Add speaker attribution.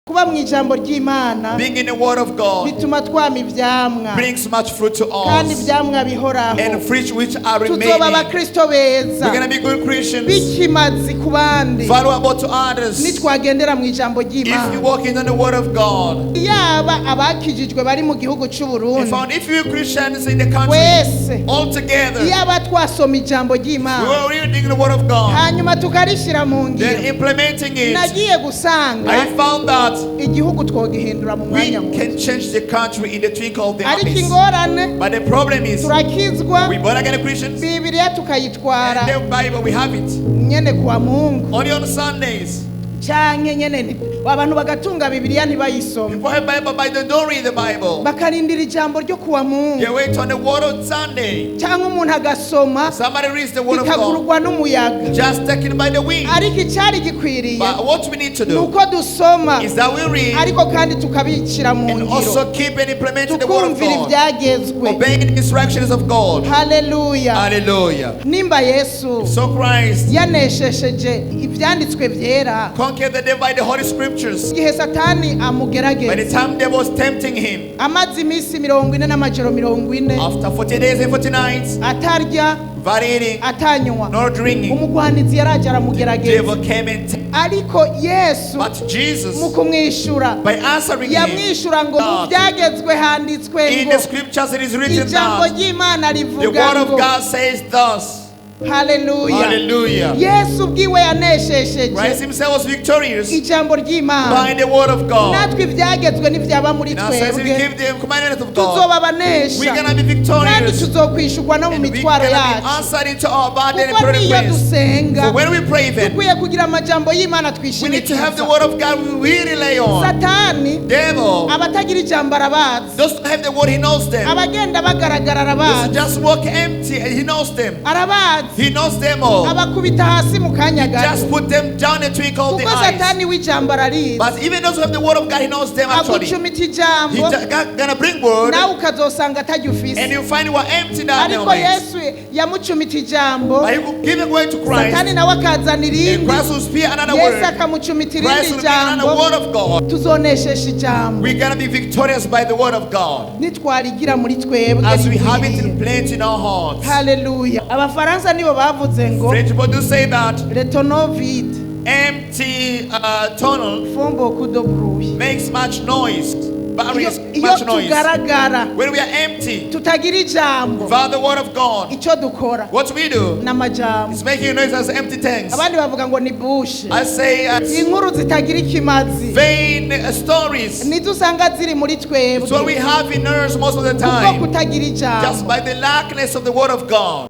Speaker 1: Kuba mu ijambo ry'Imana
Speaker 2: Being in the Word of God
Speaker 1: bituma twama ivyamwa
Speaker 2: brings much fruit to
Speaker 1: kandi
Speaker 2: us
Speaker 1: ivyamwa bihoraho.
Speaker 2: And fruit which are
Speaker 1: Tuzoba
Speaker 2: remaining.
Speaker 1: abakristo beza
Speaker 2: We're going to be good Christians,
Speaker 1: b'ikimazi ku bandi
Speaker 2: valuable to others
Speaker 1: nitwagendera mu ijambo
Speaker 2: if you
Speaker 1: ry'Imana.
Speaker 2: walk in the Word of God.
Speaker 1: Yaba abakijijwe bari mu gihugu cy'u
Speaker 2: We
Speaker 1: Burundi
Speaker 2: found if you Christians in the country
Speaker 1: wese
Speaker 2: all together,
Speaker 1: yaba twasoma ijambo
Speaker 2: we
Speaker 1: ry'Imana
Speaker 2: were reading the Word of God,
Speaker 1: hanyuma tukarishyira mu
Speaker 2: then
Speaker 1: ngiro,
Speaker 2: implementing it.
Speaker 1: nagiye gusanga
Speaker 2: I found that
Speaker 1: igihugu twogihindura mu
Speaker 2: we
Speaker 1: mwanya muto.
Speaker 2: can change the country in the twinkle of the
Speaker 1: Ariko
Speaker 2: eyes.
Speaker 1: ingorane,
Speaker 2: But the problem is,
Speaker 1: turakizwa,
Speaker 2: we born again Christians,
Speaker 1: Bibiliya tukayitwara
Speaker 2: and the Bible, we have it
Speaker 1: nyene kwa Mungu
Speaker 2: only on Sundays.
Speaker 1: Canke nyene abantu bagatunga Bibiliya ntibayisome,
Speaker 2: People have Bible, but they don't read the Bible.
Speaker 1: bakarindira ijambo ryo kuwa Mungu,
Speaker 2: They wait on the Word on Sunday.
Speaker 1: canke umuntu agasoma
Speaker 2: Somebody reads the Word of God,
Speaker 1: bikagurwa n'umuyaga.
Speaker 2: just taken by the wind.
Speaker 1: Ariko icyari gikwiriye
Speaker 2: But what we need to
Speaker 1: ni
Speaker 2: do
Speaker 1: uko dusoma
Speaker 2: is that we read
Speaker 1: ariko kandi tukabicira mu
Speaker 2: and
Speaker 1: ngiro,
Speaker 2: also keep and implement the Word of
Speaker 1: tukumvira
Speaker 2: God,
Speaker 1: ibyagezwe.
Speaker 2: obeying the instructions of God.
Speaker 1: Haleluya!
Speaker 2: Hallelujah.
Speaker 1: Nimba Yesu
Speaker 2: So Christ
Speaker 1: yaneshesheje ibyanditswe byera
Speaker 2: conquered the devil by the Holy Scriptures.
Speaker 1: igihe Satani
Speaker 2: By the
Speaker 1: amugerageza,
Speaker 2: time devil was tempting him,
Speaker 1: amaze iminsi 40 n'amajoro 40
Speaker 2: after 40 days and 40 nights,
Speaker 1: atarya,
Speaker 2: without eating
Speaker 1: atanywa,
Speaker 2: nor drinking,
Speaker 1: umugwanizi yaraje aramugerageza.
Speaker 2: devil came and tempted.
Speaker 1: Ariko Yesu
Speaker 2: But Jesus,
Speaker 1: mu kumwishyura,
Speaker 2: by answering him,
Speaker 1: yamwishyura ngo mu byagezwe handitswe
Speaker 2: in
Speaker 1: ngo
Speaker 2: the scriptures it is written
Speaker 1: ijambo
Speaker 2: that
Speaker 1: ry'Imana
Speaker 2: the
Speaker 1: rivuga
Speaker 2: word of
Speaker 1: ngo.
Speaker 2: God says thus.
Speaker 1: Haleluya!
Speaker 2: Hallelujah.
Speaker 1: Yesu ubwiwe yaneshesheje
Speaker 2: Christ himself was victorious
Speaker 1: ijambo ry'Imana.
Speaker 2: by the word of God.
Speaker 1: Natwe ibyagezwe ntibyaba muri
Speaker 2: Now says if we
Speaker 1: twebwe,
Speaker 2: keep the commandment of God,
Speaker 1: tuzoba abanesha
Speaker 2: we're gonna be
Speaker 1: kandi
Speaker 2: victorious.
Speaker 1: tuzokwishurwa no mu
Speaker 2: And we're
Speaker 1: mitwaro
Speaker 2: gonna be
Speaker 1: yacu.
Speaker 2: answered into our burden and
Speaker 1: Kuko
Speaker 2: prayer
Speaker 1: niyo
Speaker 2: requests.
Speaker 1: dusenga,
Speaker 2: For when we pray even,
Speaker 1: dukwiye kugira amajambo y'Imana
Speaker 2: we need to have the
Speaker 1: twishimikiza.
Speaker 2: word of God we rely on.
Speaker 1: Satani
Speaker 2: Devil
Speaker 1: abatagira ijambo arabazi,
Speaker 2: doesn't have the word, he knows them.
Speaker 1: abagenda bagaragara
Speaker 2: Those
Speaker 1: arabazi,
Speaker 2: just walk empty and he knows them.
Speaker 1: arabazi,
Speaker 2: He knows them all.
Speaker 1: abakubita hasi mu kanya gato.
Speaker 2: Just put them down and twinkle the
Speaker 1: Kuko
Speaker 2: eyes.
Speaker 1: Satani w'ijambo ararizi,
Speaker 2: But even those who have the word of God, he knows them actually.
Speaker 1: agucumita
Speaker 2: He
Speaker 1: ijambo,
Speaker 2: gonna bring word
Speaker 1: nawe ukazosanga atajya ufise.
Speaker 2: and you find you are empty that
Speaker 1: Ariko
Speaker 2: moment.
Speaker 1: Yesu yamucumita ijambo,
Speaker 2: But he will give it way to
Speaker 1: Satani
Speaker 2: Christ.
Speaker 1: nawe akazana
Speaker 2: And
Speaker 1: irindi,
Speaker 2: Christ will speak another
Speaker 1: Yesu
Speaker 2: word.
Speaker 1: akamucumita
Speaker 2: Christ
Speaker 1: irindi
Speaker 2: will bring another
Speaker 1: jambo.
Speaker 2: word of God.
Speaker 1: Tuzoneshesha ijambo
Speaker 2: We're gonna be victorious by the word of God.
Speaker 1: nitwarigira muri twebwe
Speaker 2: As we have it
Speaker 1: rikwiriye.
Speaker 2: in plenty in our hearts.
Speaker 1: Haleluya! Abafaransa nibo bavuze ngo
Speaker 2: French people do say that
Speaker 1: le tonneau vide
Speaker 2: empty tunnel
Speaker 1: font beaucoup de bruit.
Speaker 2: makes much noise.
Speaker 1: Iyo
Speaker 2: Barriers
Speaker 1: iyo
Speaker 2: much noise.
Speaker 1: tugaragara
Speaker 2: When we are empty,
Speaker 1: tutagira ijambo,
Speaker 2: without the word of God,
Speaker 1: icyo dukora
Speaker 2: what we do
Speaker 1: n'amajambo.
Speaker 2: is making noise as empty tanks.
Speaker 1: Abandi bavuga ngo ni bushe,
Speaker 2: I say
Speaker 1: inkuru zitagira ikimazi
Speaker 2: vain stories.
Speaker 1: nizo usanga ziri muri
Speaker 2: It's what we
Speaker 1: twebwe
Speaker 2: have in us most of the
Speaker 1: kubwo
Speaker 2: time.
Speaker 1: kutagira
Speaker 2: Just
Speaker 1: ijambo.
Speaker 2: by the lackness of the word of God.